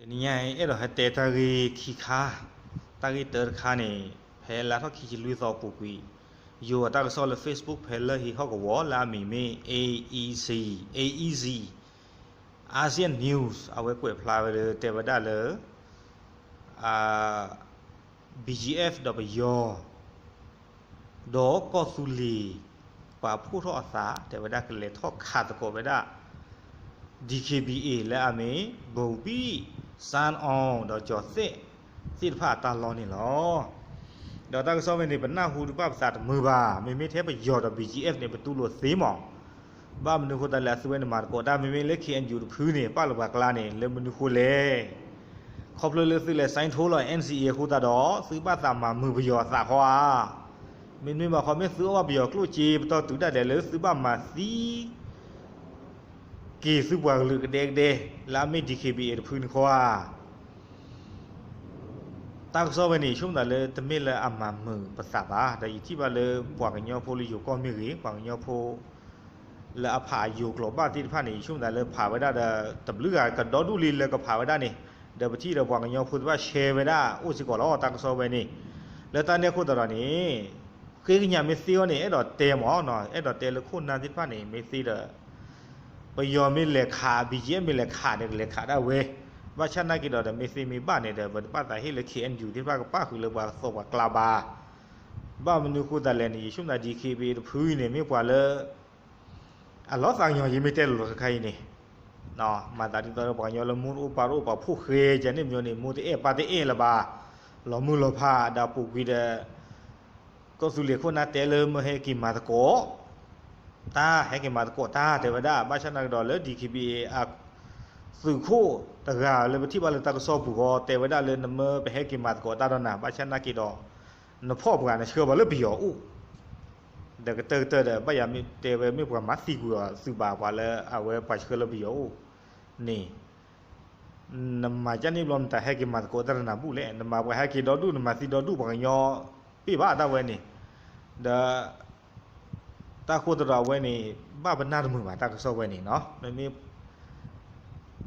တနံၤညါအံၤ အဲၣ်ဒိးဟဲတဲတၢ်ဂ့ၢ်ခံခါ, တၢ်ဂ့ၢ်တၢတခါန့ၣ် ဖဲလါထီၣ်ခံဆံလွံၢ်သီအပူၤကွံာ်, ယိၤအတၢ်ကစီၣ်လၢ Facebook ဖဲလၢဟံၣ်ဟီၣ်ကဝီၤလၢအမံၤမ့ၢ် A E C, A E Z, ASEAN News အဝဲကွဲးဖျါဝဲလၢတဲဝဲဒၣ်လၢ BGF ဒီးပယီၤ ဒီးကီၢ်သူလ့ၤ ပာ်ဖှိၣ်ထီၣ်အသး တဲဝဲဒၣ်ကလဲၤထီၣ်ခးသကိးဝဲဒၣ် DKBA လၢအမ့ၢ် ဘိၤဘံၣ်, စၣ်အီၣ် ဒီးကၠီၤသဲး သ့ၣ်တဖၣ်အတၢ်လီၢ်န့ၣ်လီၤ. ဒီးတၢ်ကစီၣ်ဝဲန့ၣ် ပနၢ်ဟူတဘၣ်ပသးတမုာ်ဘၣ်, မ့မ့ၢ်ထဲပယီၤဒီး BGF န့ၣ် ပတူၢ်လိာ်သ့မး. ဘၣ်မနုၤအဃိသတးလဲၣ် အသုဝဲန့ၣ်မၤသကိးတၢ် မ့မ့ၢ်လၢ KNU တဖုန့ၣ် ပာ်လီၤပှၤကျါန့ၣ် လၢမနုၤအဃိလဲၣ်. ခီဖျိလၢသုလဲၤ sign ထိုးလီၤ NCA အဃိသတးဒီး သုဘၣ်သးမၤမုာ်ပယီၤအသးခီဧါ. မ့မ့ၢ်ဘၣ်ခီ မ့ၢ်သုအီၣ်ဘၣ်ပယီၤကျိၣ်စ့ ပတီၢ်တုၤဒၣ်လဲာ်လၢသုဘၣ်မၤသံ က့ၤသုပှၤကလုာ်ကဒဲကဒဲ လၢအမ့ၢ် DKBA တဖုန့ၣ်ခီဧါ. တၢ်ကစီၣ်ဝဲန့ၣ် ယဆိကမိၣ်သးလၢတမ့ၢ်လၢအမၤမုာ်ပသးဘၣ်, ဒီးယထံၣ်ဘၣ်လၢပှၤကညီဖိလၢယိၤကီၢ်မ့ၢ်ဂ့ၤ, ပှၤကညီဖိ လၢအဖးယိၤကျိာ်ဘၣ်သ့ၣ်တဖၣ်န့ၣ် ယဆိကမိၣ်သးလၢဖးဝဲဒၣ်ဒီး တဘျုးဂၤကဒီဒူၣ်လံလၢကဖးဝဲဒၣ်န့ၣ်, ဒီးပထံၣ်ဒီးပှၤကညီဖိသ့ၣ်တဖၣ် share ဝဲဒၣ်အိၣ်စ့ၢ်ကီးလီၤ တၢ်ကစီၣ်ဝဲန့ၣ်. လၢတၢ်န့ၣ်အဃိသတးဒီးန့ၣ် ဃ့ကညးမ့ၢ်သ့အီၤန့ၣ် အဲၣ်ဒိးတဲမး, အဲၣ်ဒိးတဲလၢခိၣ်နၢ်သ့ၣ်တဖၣ်န့ၣ် မ့ၢ်သ့ဒီး ပယီၤမ့ၢ်လဲၤခး BGF မ့ၢ်လဲၤခးဒီး ကလဲၤခးဒၣ်ဝဲ, ဘၣ်ဆၣ်နာ်က့ဒီး ဒီးမ့ၢ်သ့မ့ၢ်ဘၣ်န့ၣ်ဒီး ပတဘၣ်သးဟ့ၣ်လၢ KNU သ့ၣ်တဖၣ်ကပၣ်ဃုာ်လၢပှၤကသီပှၤကျါဘၣ်. ဘၣ်မနုၤအဃိသတးလဲၣ်န့ၣ် ယဆိကမိၣ်သး DKBA တဖုအံၤန့ၣ် မ့ၢ်ပှၤလၢ အလီၤသးကညီၤ ယမ့ၢ်တဲလိၤလိၤခါခါအံၤန့ၣ်, မၤသးဒ်သိးဒီးပှၤကညီလၢမိၢ်တအိၣ်ပၢ်တအိၣ် ပှၤဖိၣ်ဃဲကန့ၣ်မညီန့ၣ် မိၢ်တအဲၣ်ပၢ်တအဲၣ်လၢၤဘၣ်, လီၤမုၢ်လီၤဖးဒီးပူၤကွံာ်ဒီး ကီၢ်သူလ့ၤခိၣ်နၢ်တဲလၢမ့ၢ်ဟဲက့ၤမၤသကိးတၢ် ဟဲက့ၤမၤသကိးတၢ် တဲဝဲဒၣ်. ဘၣ်ဆၣ်နာ်က့ဒီးလၢ DKBA အသုးခိၣ်တဂၤလၢပထံၣ်ဘၣ်လၢတၢ်ကစီၣ်ပူၤဃီ တဲဝဲဒၣ်လၢနမ့ၢ်ပဟဲက့ၤမၤသကိးတၢ်ဒီးနၤ ဘၣ်ဆၣ်နာ်က့ဒီး နဖီၣ်ပှၤနဆှၢပှၤလၢပယီၤအိၣ် ဒီးကတၢၢ်ကတၢၢ်ဒီး ဘၣ်ယၤမ့ၢ်တဲဝဲမ့ၢ်ပှၤမၤသံကွံာ်အီၤ သုးဘၣ်ပှၤလၢအဝဲပှၤဆှၢလၢပယီၤအိၣ်န့ၣ် နမၤကန့ၣ်ဘျီ နတၢ်ဟဲက့ၤမၤသကိးတၢ်တနၤဘူၣ်လဲၣ်. နမၤပှၤဟဲက့ၤဒီဒူၣ် နမၤသံဒီဒူၣ် ပှၤကညီ ပ့ၢ်ဘၣ်တၢ်ဝဲန့ၣ်, ဒီး တၢ်ဃိသတးဒီးအဝဲန့ၣ် ဘၣ်ပနၢ်တမုာ်ဘၣ် တၢ်ကစီၣ်ဝဲန့ၣ်နီၤ. မ့မ့ၢ်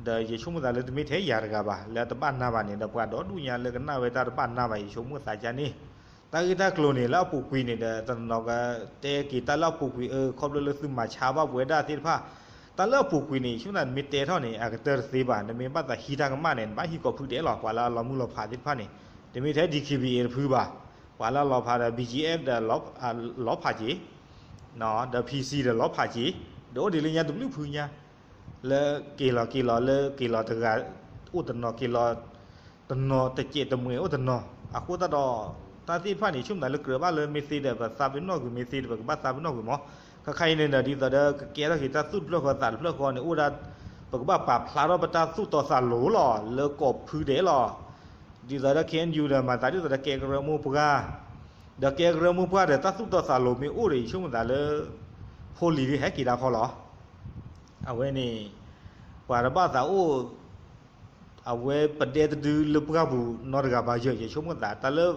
ဒီးယဆိကမိၣ်သးလၢတမ့ၢ်ထဲယၤတဂၤဘၣ် လၢအတဘၣ်နၢ်ဘၣ်န့ၣ် ဒီးပှၤဒီဒူၣ်ညါလၢကနၣ်ဝဲတၢ်တဘၣ်နၢ်ဘၣ် ယဆိကမိၣ်သးကန့ၣ်. တၢ်ဂ့ၢ်တၢ်ကျိၤန့ၣ် လၢအပူၤကွံာ်န့ၣ်ဒီး တနီၤကတဲက့ၤတၢ်လၢအပူၤကွံာ် အၢ ခီဖျိလၢသုမၤဆါဘၣ်ပဝဲဒၣ်သ့ၣ်တဖၣ် တၢ်လၢအပူၤကွံာ်န့ၣ် ယဆိကမိၣ်သးနမ့ၢ်တဲထီၣ်န့ၣ် အကတၢၢ်တသ့ဘၣ်. နမ့ၢ်ဘၣ်သးဟံးတၢ်ကမၣ်န့ၣ် နဘၣ်ဟံးကိးဖုဒဲးလီၤ. ပှၤလၢအလီၤမုၢ်လီၤဖးသ့ၣ်တဖၣ်န့ၣ် တမ့ၢ်ထဲ DKBA တဖုဘၣ်. ပှၤလၢအလီၤဖးဒီး BGF ဒီး လီၤဖးက့ၤ ဒီး PC ဒီးလီၤဖးက့ၤ ဒီးအိၣ်ဒံးလၢညါတဘျုးဖုညါ လၢက့ၤလီၤက့ၤလီၤလၢက့ၤလီၤတဂၤ အိၣ်တနီၤက့ၤလီၤ တနီၤတစဲးတမှဲၤအိၣ်တနီၤ အဃိသတးဒီး တၢ်သ့ၣ်တဖၣ်န့ၣ် ဆိကမိၣ်သးလၢကြၢးဘၣ်လၢမ့ၢ်သ့ဒီး ပသးပ့ၤနီၣ်ကွံာ် မ့ၢ်သ့ဒီး ပကဘၣ်သးပ့ၤနီၣ်ကွံာ်မး. ခါခါအံၤန့ၣ်ဒီး ဒ်သိးဒီးကကဲထီၣ်က့ၤတၢ်သူၣ်တဖျၢၣ်ဃီသးတဖျၢၣ်ဃီန့ၣ် အိၣ်ဒၣ် ပကဘၣ်ပာ်ဖျါထီၣ်ပတၢ်သူၣ်တီသးလိၤလီၤ လၢကိးဖုဒဲးလီၤ. ဒ်သိးဒီး KNU ဒီးမၤသးဒ်သိးဒီးကဲကရၢမိၢ်ပှၢ် ဒီးကဲကရၢမိၢ်ပှၢ်ဒီး တၢ်သူၣ်တီသးလိၤမ့ၢ်အိၣ်ဒီး ယဆိကမိၣ်သးလၢ ဖိလံၤဒ်ဟဲက့ၤတၢ်ခီလီၤ. အဝဲန့ၣ် ပှၤတဘၣ်သးအိၣ် အဝဲပဒဲတဒုလၢပှၢ်ပူၤနီတဂၤဘၣ်ယၢၤ ယဆိကမိၣ်သး တၢ်လၢ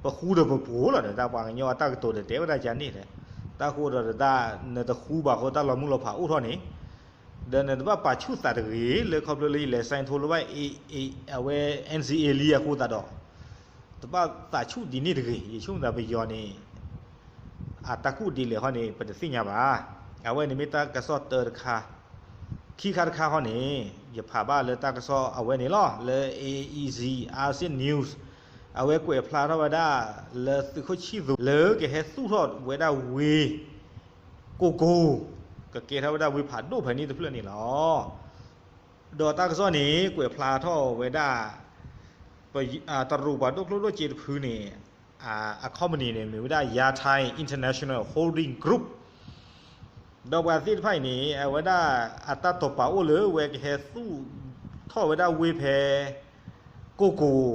ပဃူဒီးပဖိးလီၤဒီး တၢ်ပှၤကညီအတၢ်ကတိၤဒီးတဲဝဲဒၣ်ကန့ၣ်ဒီး တၢ်ဃိဒီးတၢ် နတဃူဘၣ်ဃိ တၢ်လီၤမုၢ်လီၤဖးအိၣ်ထီၣ်န့ၣ် ဒီးနတဘၣ်ပာ်ဆူၣ်သးတဂ့ၤ လၢခီဖျိလၢယလဲၤ sign ထိုးလၢဘၣ် အဝဲ NCA လံအဃိသတးဒီး တဘၣ်သးဆူၣ်ဒ်န့ၣ်တဂ့ၤ. ယဆိကမိၣ်သးပယီၤန့ၣ် အတၢ်ကူၣ်ဒ်လဲၣ်ဟီန့ၣ် ပတသ့ၣ်ညါဘၣ်. အဝဲန့ၣ်မ့ၢ်တၢ်ကစီၣ်တၢတခါ ခံခါတခါဟီန့ၣ် ယဖးဘၣ်လၢတၢ်ကစီၣ်အဝဲန့ၣ်လီၤ လၢ A E Z ASEAN News အဝဲကွဲးဖျါထီၣ်ဝဲဒၣ် လၢသုးခိၣ်ဆံၣ်သူး လၢကဟဲသူၣ်ထီၣ်ဝဲဒၣ်ဝ့ၢ် ကိၢ်ကိၢ် ကကဲထီၣ်ဝဲဒၣ်ဝ့ၢ်ဖးဒိၣ်ဖဲန့ၣ်တဖျၢၣ်န့ၣ်လီၤ. ဒီးတၢ်ကစီၣ်န့ၣ် ကွဲးဖျါထီၣ်ဝဲဒၣ် တရူးပှၤဒိၣ်ကျိၣ်ဒိၣ်စ့တဖုန့ၣ် အ company န့ၣ် မ့ၢ်ဝဲဒၣ် Yatai International Holding Group ဒီးပှၤသ့ၣ်တဖၣ်အံၤန့ၣ် အဝဲဒၣ်အတၢ်တိာ်ပာ်အိၣ်လၢဝဲကဟဲသူၣ်ထီၣ်ဝဲဒၣ်ဝ့ၢ်ဖဲ ကိၢ်ကိၢ်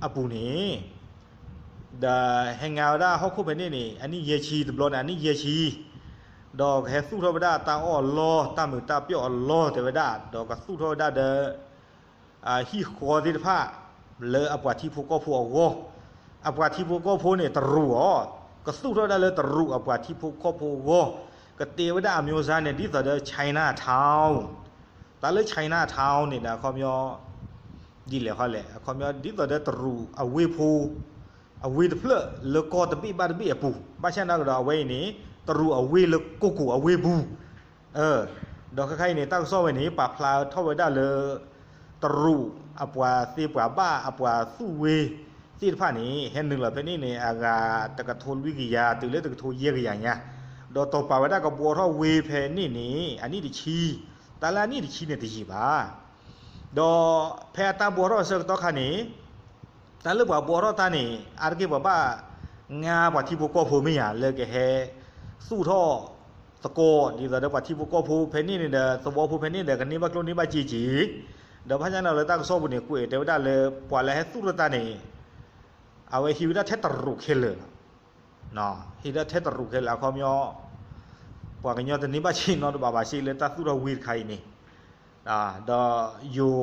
အပူၤန့ၣ် ဒီးဟဲငါဝဲဒၣ်ဟီၣ်ခိၣ်ဖဲန့ၣ်န့ၣ် အနံၣ်ယဲၢ်ဆံ တဘျီန့ၣ် အနံၣ်ယဲၢ်ဆံ ဒီးကဟဲသူၣ်ထီၣ်ဝဲဒၣ်တၢ်အီၣ်အလီၢ် တၢ်မုာ်တၢ်ပျီၣ်အလီၢ် တဲဝဲဒၣ် ဒီးကသူၣ်ထီၣ်ဝဲဒၣ်ဒီး ဟံၣ်ဃီသ့ၣ်တဖၣ် လၢအပှၤထံဖိကီၢ်ဖိအဂီၢ်, အပှၤထံဖိကီၢ်ဖိန့ၣ် တရူးအီၤ, ကသူၣ်ထီၣ်ဝဲဒၣ်လၢတရူးအပှၤထံဖိကီၢ်ဖိအဂီၢ်, ကတဲဝဲဒၣ်အမျိုးစားန့ၣ် ဒ်သိးဒီး Chinatown, တၢ်လၢ Chinatown န့ၣ်ဒီး အခီပညီ ဒ်လဲၣ်ဃီလဲၣ် အခီပညီ ဒ်သိးဒီးတရူးအဝ့ၢ်ဖိ အဝ့ၢ်တဖျၢၣ်လၢကီၢ်တဘ့ၣ်ဘၣ်တဘ့ၣ်အပူၤ, ဘၣ်ဆၣ်နာ်ကဒီးအဝဲအံၤန့ၣ် တရူးအဝ့ၢ်လၢကိၢ်ကိၤအဝ့ၢ်ပူၤ, ဒီးခဲခါအံၤန့ၣ် တၢ်ကစီၣ်ဝဲန့ၣ် ပာ်ဖျါထီၣ်ဝဲဒၣ်လၢ တရူးအပှၤသ့ပှၤဘၣ်အပှၤသူၣ်ဝ့ၢ်သ့ၣ်တဖၣ်န့ၣ် ဟဲနုာ်လီၤဖဲန့ၣ်န့ၣ် အဂၤတကထိလွံၢ်ကယၤ တုၤလၢတကထိယဲၢ်ကယၤညါ, ဒီးတီၢ်ပာ်ဝဲဒၣ်ကဘှီထီၣ်ဝ့ၢ်ဖဲန့ၣ်န့ၣ် အနံၣ်တဆံ, တၢ်လၢအနံၣ်တဆံန့ၣ်တယံာ်ဘၣ်. ဒီးဖဲအတၢ်ဘှီထီၣ်အဆၢကတီၢ်ခါန့ၣ် တၢ်လၢပှၤဘှီထီၣ်တၢ်န့ၣ် အါတက့ၢ်ပှၤဘၣ်ငါပှၤထံဖိကီၢ်ဖိမ့ၢ်ဧါ လၢကဟဲသူၣ်ထီၣ်သကိး ဒ်သိးဒီးပှၤထံဖိကီၢ်ဖိဖဲန့ၣ်န့ၣ်ဒီး သဝီဖိဖဲန့ၣ်ဒီး ကန့ၢ်ဘၣ်ကျိၣ်န့ၢ်ဘၣ်စ့က့ၤ, ဒီးဘၣ်ဆၣ်နာ်ကဒီးလၢတၢ်ကစီၣ်ပူၤန့ၣ် ကွဲးတဲဝဲဒၣ်လၢ ပှၤလၢဟဲသူၣ်ထီၣ်တၢ်န့ၣ် အဝဲဟံးဝဲဒၣ်ထဲတရူးခဲလၢာ်လီၤ. ဟံးဒၣ်ထဲတရူးခဲလၢာ် အခီပညီ ပှၤကညီတန့ၢ်ဘၣ်စ့နီတဘ့ၣ်ဘၣ် စ့လၢတၢ်သူၣ်ထီၣ်ဝ့ၢ်တခါအံၤန့ၣ်, ဒီးယိၤ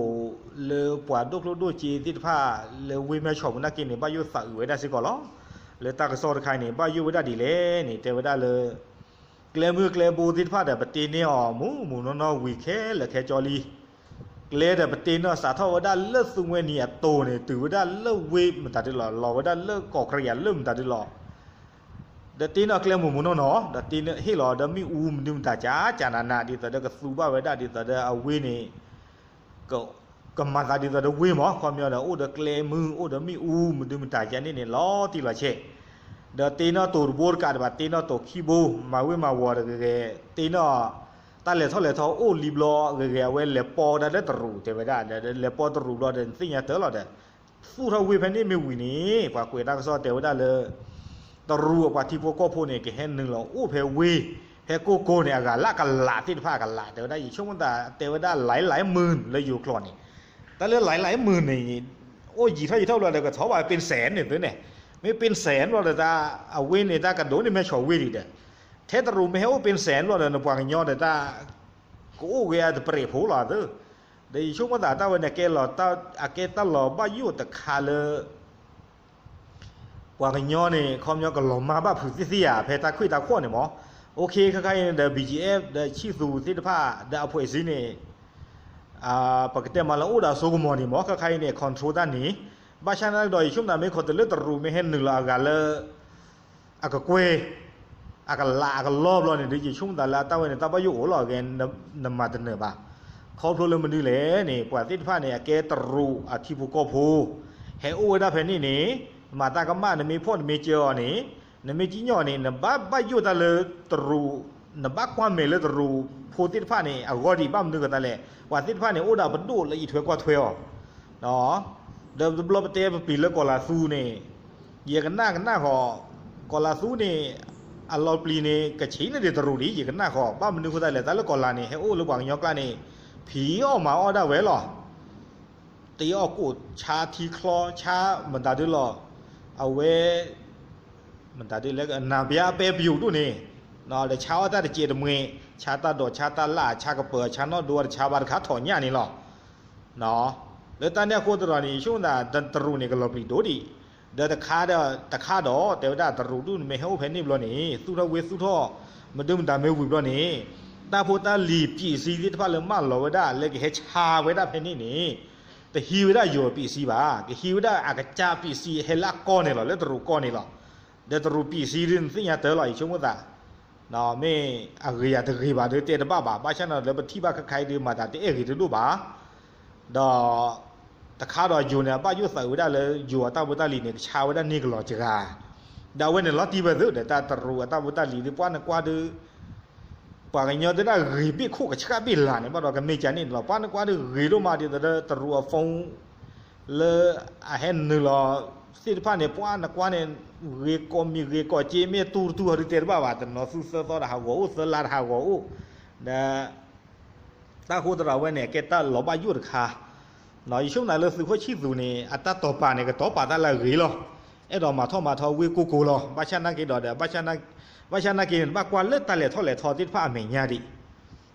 လၢပှၤဒိၣ်ကျိၣ်ဒိၣ်စ့သ့ၣ်တဖၣ်လၢဝ့ၢ်မဲၢ်ဆီးပူၤနာ်က့န့ၣ် ဘၣ်ယိၣ်သးအုးဝဲဒၣ်စ့ၢ်ကီးလီၤ. လၢတၢ်ကစီၣ်တခါအံၤန့ၣ် ဘၣ်ယိၣ်ဝဲဒၣ်ဒ်လဲၣ်န့ၣ် တဲဝဲဒၣ်လၢ ကျဲမုၢ်ကျဲဘိသ့ၣ်တဖၣ်ဒီး ပတ့န့ၢ်အီၤမူးမူးနီၢ်နီၢ်ဝံၤခဲလၢာ်ခဲကၠီလံ. ကျဲဒီးပတ့န့ၢ်စးထီၣ်ဝဲဒၣ်လၢသူဝဲနံၤအတိၤန့ၣ် တုၤဝဲဒၣ်လၢဝ့ၢ်မတၤဒုလီၤ လီၤဝဲဒၣ်လၢကီၢ်ခရံာ်ယၤလၢမတၤဒုလီၤ ဒီးတ့န့ၢ်ကျဲမူးမူးနီၢ်နီၢ် ဒီးတ့န့ၢ်ဟ့ၣ်လီၤဒီးမ့ၣ်အူမနုၤမတၤကၠးကၠးနးနး ဒ်သိးဒီးကသူဘၣ်ဝဲဒၣ်ဒ်သိးဒီးအဝ့ၢ်န့ၣ် ကမၤသးဒ်သိးဒီးဝ့ၢ်မး ခီပညီဒီး အိၣ်ဒီးကျဲမုၢ် အိၣ်ဒီးမ့ၣ်အူ မနုၤမတၤကၠးန့ၣ်န့ၣ် လီၤတံၢ်လီၤဆဲး, ဒီးတ့န့ၢ်တိၤတဘိတကးတဘၣ် တ့န့ၢ်တိၤခံဘိ မၤဝ့ၢ်မၤဝီၤတဂ့ၤဂ့ၤ တ့န့ၢ်တၢ်လဲၤထီၣ်လဲၤထီအိၣ်လံဘျီဂ့ၤဂ့ၤ အဝဲလဲၤပိာ်ဒၣ်လၢတရူး တဲဝဲဒၣ်ဒီး လဲၤပိာ်တရူးဘျီဒီး နသ့ၣ်ညါတၢ်လီၤဒီး သူၣ်ထီၣ်ဝ့ၢ်ဖဲန့ၣ်မ့ၢ်ဝံၤန့ၣ် ပှၤကွဲးတၢ်ကစီၣ်တဲဝဲဒၣ်လၢ တရူးအပှၤထံဖိကီၢ်ဖိန့ၣ် ကဟဲနုာ်လီၤအိၣ်ဖဲဝ့ၢ် ဖဲကိၢ်ကိၤန့ၣ် အဂၤလၢအကလးသ့ၣ်တဖၣ်အကလး တဲဝဲဒၣ် ယဆိကမိၣ်သးတဲဝဲဒၣ် လၢလၢမုၢ် လၢယိၤကျိာ်န့ၣ်, တၢ်လၢလၢလၢမုၢ်န့ၣ် အိၣ်ယံာ်ထီၣ်ယံာ်ထီၣ်ဘျီဒီး ကထီၣ်ဘၣ်ပ့ၣ်စဲးန့ၣ်သုန့ၣ်, မ့ၢ်ပ့ၣ်စဲးဘျီဒီးတၢ် အဝ့ၢ်န့ၣ် တၢ်ကဒိးန့ၢ်မဲၢ်ဆီးဝ့ၢ်ဒံးဒီး ထဲတရူးမ့ၢ်ဟဲအိၣ်ပ့ၣ်စဲးဘျီဒီး နပှၤကညီဒီးတၢ် ကအိၣ်ဂ့ၤအတပရ့းဖိလီၤသု, ဒီးယဆိကမိၣ်သးတၢ်ဝဲန့ၣ် အကဲတၢ်လီၤဘၣ်ယိၣ်တခါလၢ ပှၤကညီန့ၣ် ခီပညီကလီၤမၢ်ဘၣ်ဖုးသ့ၣ်သ့ၣ်ဧါ ဖဲတၢ်ခွံၣ်တၢ်ခွီၣ်န့ၣ်မး, အိၣ်ခ့ ခဲခါအံၤန့ၣ်ဒီး ဘံၣ်ကၠံၣ်အဲၣ် ဒီးဆံၣ်သူးသ့ၣ်တဖၣ် ဒီးအဖှဲးစ့န့ၣ် ပကတဲမးလၢအိၣ်ဒီးအစိကမီၤန့ၣ်မး ခဲခါအံၤန့ၣ် control တၢ်န့ၣ်, ဘၣ်ဆၣ်နာ်ကဒီး ယဆိကမိၣ်သးမ့ၢ်ခိးတုၤလၢတရူးမ့ၢ်ဟဲနုာ်လီၤအဂၤလၢ အကကွဲၢ် အကလးအကလီဘျီန့ၣ်ဒီး ယဆိကမိၣ်သးလၢအတၢ်ဝဲန့ၣ် တၢ်ဘၣ်ယိၣ်အိၣ်လီၤအဂ့ၢ် နမၤတနၢၤဘၣ်. ခီဖျိလၢမနုၤလဲၣ်န့ၣ် ပှၤသ့ၣ်တဖၣ်န့ၣ် အကဲတရူးအထံဖိကီၢ်ဖိ ဟဲအိၣ်ဝဲဒၣ်ဖဲန့ၣ်န့ၣ် မၤတၢ်ကမၣ် နမ့ၢ်ဖှီၣ်နမ့ၢ်စၢအီၤန့ၣ် နမ့ၢ်ကံၣ်ညီၣ်န့ၣ် နဘၣ်ဘၣ်ယိၣ်တၢ်လၢတရူး, နဘၣ်ကွၢ်မဲာ်လၢတရူးဖိသ့ၣ်တဖၣ်န့ၣ် အဂီၢ်ဒံး ဘၣ်မနုၤဃိသတးလဲၣ် ပှၤသ့ၣ်တဖၣ်န့ၣ် အိၣ်ဒီးပဒိၣ်လၢအံးထွဲကွၢ်ထွဲအီၤ ဒီးတဘျီပတဲပပျံၤလၢကီၢ်လၤသူန့ၣ် ယကနၣ်ကနၣ်ဃီ, ကီၢ်လၤသူန့ၣ် အလီၤပျံၤန့ၣ် ကဆံးန့ၢ်ဒံးတရူးဒံး ယကနၣ်ဃီ, ဘၣ်မနုၤဃိသတးလဲၣ် တၢ်လၢကီၢ်လၤန့ၣ် ဟဲအိၣ်လၢပှၤကညီကျါန့ၣ် ဖံးအီၣ်မၤအီၣ်ဒၣ်ဝဲလီၤ. တ့အီၣ်ကိၣ် ဆါထံချီ ဆါမတၤဒုလီၤ, အဝဲ မတၤဒုလဲၣ် နၢ်ပျါပဲပယိၤဒိၣ်န့ၣ်, ဒီးဆါအီၣ်တၢ်တစဲးတမှဲၤ, ဆါတၢ်ဒိး ဆါတၢ်လၣ် ဆါကပၢၤ ဆါနီၣ်ဒိ တဆါဘၣ်တခါထီၣ်ညၣ်န့ၣ်လီၤ. လၢတၢ်န့ၣ်အဃိသတးဒီးန့ၣ် ယဆိကမိၣ်သး တရူးန့ၣ် ကလီၤပျံၤဒိၣ်ဒံး, ဒီးတခါဒီး တခါဒီး တဲဝဲဒၣ်တရူးဒုၣ်န့ၣ်မ့ၢ်ဟဲအိၣ်ဖဲန့ၣ်ဘျီန့ၣ် သူၣ်ထီၣ်ဝ့ၢ်သူၣ်ထီၣ် မဒုမတၤမ့ၢ်ဝံၤဘျီန့ၣ် တၢ်ဖိတၢ်လံၤပံးစံသ့ၣ်တဖၣ်လၢမၢလီၤဝဲဒၣ် လၢကဟဲဆါဝဲဒၣ်ဖဲန့ၣ်န့ၣ် တဟံးဝဲဒၣ်ယိၤပံးစံဘၣ်, ကဟံးဝဲဒၣ်အကစၢ်ပံးစံဟဲလၢအကီၢ်န့ၣ်လီၤ, လၢတရူးကီၢ်န့ၣ်လီၤ. ဒီးတရူးပံးစံဒုးနသ့ၣ်ညါတၢ်လီၤ ယဆိကမိၣ်သး, မ့ၢ်အဂ့ၤယၤတဂ့ၤဘၣ်ဒီးတဲတဘၣ်ဘၣ်, ဘၣ်ဆၣ်န့ၣ်လၢပထံၣ်ဘၣ်ခဲခါအံၤဒုးမၤသးတအဲၣ်ဂ့ၤတဒိၣ်ဘၣ်. ဒီး တခါဒီးယိၤန့ၣ် အဘၣ်ယိၣ်သးဝဲဒၣ်လၢယိၤအတၢ်ဖိတၢ်လံၤန့ၣ် ကဆါဝဲဒၣ်န့ၢ်ကလီၤစှၤ, ဒီးအဝဲန့ၣ်လီၤတံၢ်ဝဲသုဒီးတၢ်တရူးအတၢ်ဖိတၢ်လံၤဒုး ပှၢ်နကွၢ်ဒုး ပှၤကညီတဲဒၣ်ဂ့ၤဘ့ၣ်ခိၣ်ကဆှၣ်ဘ့ၣ်လၤန့ၣ် ဘၣ်ဒီးကမ့ၢ်ကန့ၣ်န့ၣ်လီၤ, ပှၢ်နကွၢ်ဒုးဂ့ၤဒိၣ်မးဒ်သိးဒီးတရူးအ phone လၢအဟဲနုာ်လီၤသ့ၣ်တဖၣ်န့ၣ် ပှၢ်နကွၢ်န့ၣ် ဂ့ၤကိးမံၤဂ့ၤကိးစ့ မ့ၢ်တူၢ်တတူၢ်ဟီဒုးတဲတဘၣ်ဘၣ်, တနီၤသူသၢသီတဟးဂီၤအိၣ် သၢလါတဟးဂီၤအိၣ်, ဒီး တၢ်ဃိသတးဒီးအဝဲန့ၣ် အကဲတၢ်လီၤဘၣ်ယိၣ်တခါ, ယဆိကမိၣ်သးလၢသုးခိၣ်ဆံၣ်သူးန့ၣ် အတၢ်တီၢ်ပာ်န့ၣ် ကတီၤပာ်တၢ်လၢအဂ့ၤလီၤ, အဲၣ်ဒိးမၤထီၣ်မၤထီဝ့ၢ်ကိၢ်ကိၢ်လီၤ, ဘၣ်ဆၣ်နာ်က့ဒီးဒီး ဘၣ်ဆၣ်နာ်က့န့ၣ် ဘၣ်ကွၢ်လၢတၢ်လဲၤထီၣ်လဲၤထီသ့ၣ်တဖၣ်အမဲာ်ညါဒံး,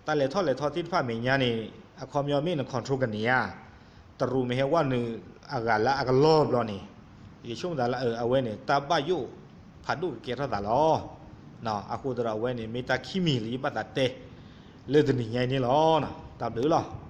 တၢ်လဲၤထီၣ်လဲၤထီသ့ၣ်တဖၣ်အမဲာ်ညါန့ၣ် အခီပညီမ့ၢ်န control ကန့ၢ်ဧါ, တရူးမ့ၢ်ဟဲဝဲနုာ်အဂၤလၢအကလီဘျီန့ၣ်, ယဆိကမိၣ်သးလၢအဝဲန့ၣ် တၢ်ဘၣ်ယိၣ်ဖးဒိၣ်ကကဲထီၣ်သးလီၤ, အဃိသတးဒီးအဝဲန့ၣ် မ့ၢ်တၢ်ခံမံၤလၢယဘၣ်သးတဲ လၢတနံၤညါအံၤန့ၣ်လီၤ, တၢ်ဘျုးလီၤ.